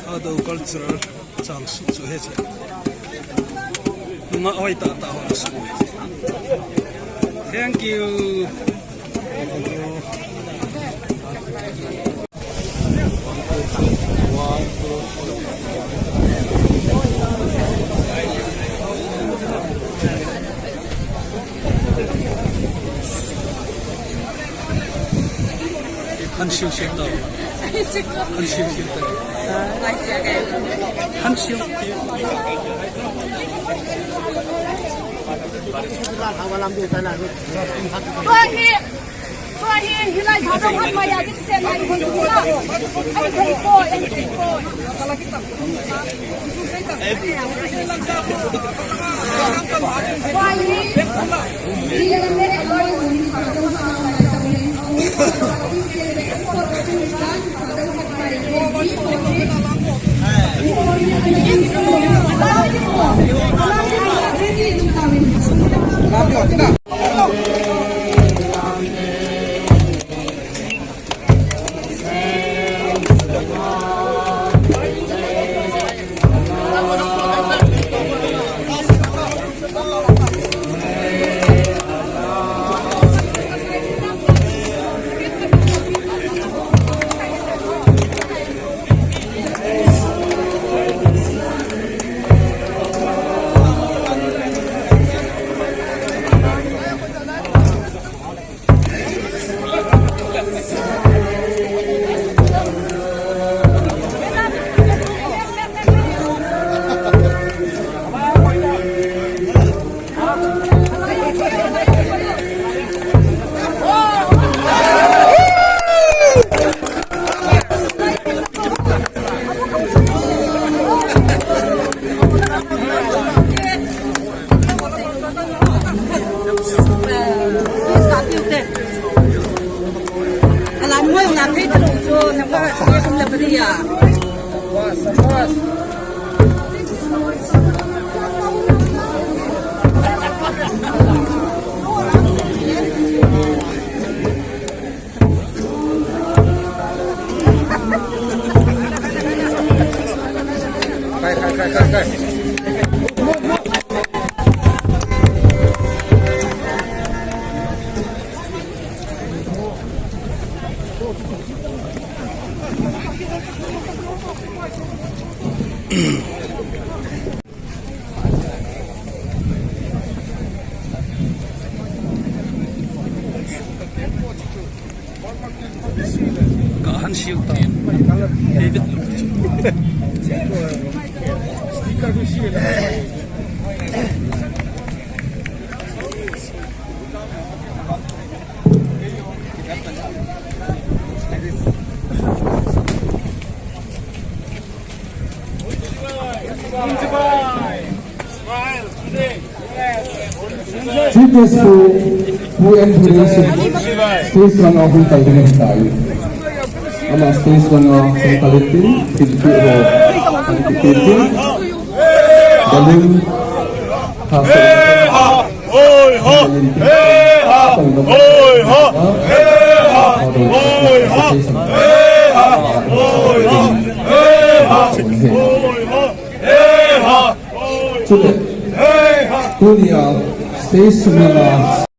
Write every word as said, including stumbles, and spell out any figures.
Thadou cultural chang su chu he chu. Nunga oi ta ta ho su. Thank you. Han siu siu tau. Han siu siu tau. Han siu. Ka han siu ta. David Luke. Chief guest pu, Pu N Bhurei Singh, stage langa hung kal ding ahitai. Ama stage langa hung kal in tin, thilpeh ho, an kipe tin. Balloon, ha, Hoi ho! He ha! Hoi ho! He ha! Hoi ho! He ha! Hoi ho! He ha! Chule, tunia stage sunga